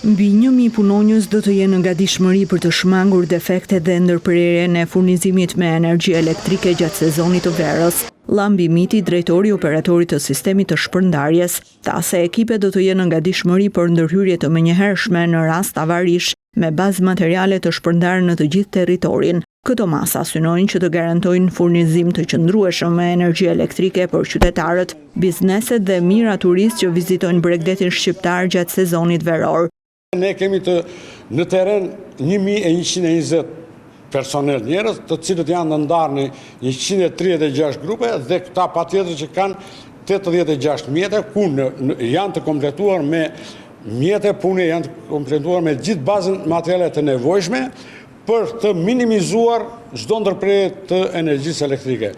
Mbi 1000 punonjës do të jenë në gatishmëri për të shmangur defektet dhe ndërprerjen e furnizimit me energji elektrike gjatë sezonit të verës. Llambi Miti, drejtori i operatorit të sistemit të shpërndarjes, tha se ekipet do të jenë në gatishmëri për ndërhyrje të menjëhershme në rast avarish me bazë materiale të shpërndarë në të gjithë territorin. Këto masa synojnë që të garantojnë furnizim të qëndrueshëm me energji elektrike për qytetarët, bizneset dhe mijëra turistë që vizitojnë bregdetin shqiptar gjatë sezonit veror. Ne kemi të në terren 1120 personel njerëz, të cilët janë të ndarë në 136 grupe dhe këta patjetër që kanë 86 mjete ku janë të kompletuar me mjete pune, janë të kompletuar me gjithë bazën materiale të nevojshme për të minimizuar çdo ndërprerje të energjisë elektrike.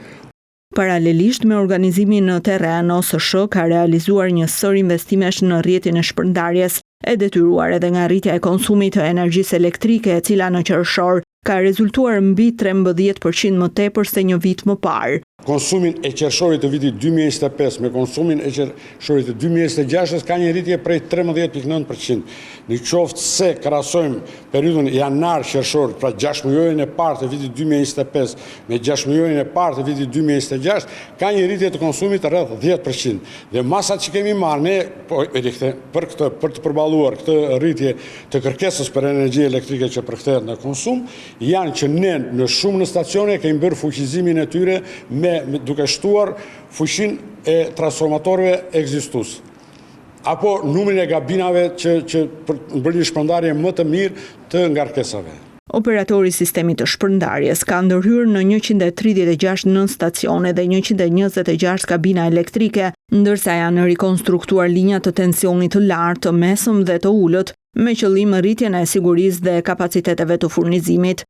Paralelisht me organizimin në terren, OSSH ka realizuar një sërë investimesh në rrjetin e shpërndarjes, e detyruar edhe nga rritja e konsumit të energjisë elektrike, e cila në qershor ka rezultuar mbi 13% më tepër se një vit më parë. Konsumin e qershorit të vitit 2025 me konsumin e qershorit të 2026 ka një rritje prej 13.9%. Në qoftë se krahasojmë periudhën janar-qershor, pra 6 mujorin e parë të vitit 2025 me 6 mujorin e parë të vitit 2026, ka një rritje të konsumit rreth 10%. Dhe masat që kemi marrë ne po, për këtë për të përballuar këtë rritje të kërkesës për energji elektrike që përkthehet në konsum, janë që ne në shumë nënstacione kemi bërë fuqizimin e tyre me, duke shtuar fuqinë e transformatorëve ekzistues apo numrin e kabinave që që për të bërë një shpërndarje më të mirë të ngarkesave. Operatori i sistemit të shpërndarjes ka ndërhyrë në 136 nënstacione dhe 126 kabina elektrike, ndërsa janë rikonstruktuar linja të tensionit të lartë, të mesëm dhe të ulët, me qëllim rritjen e sigurisë dhe kapaciteteve të furnizimit.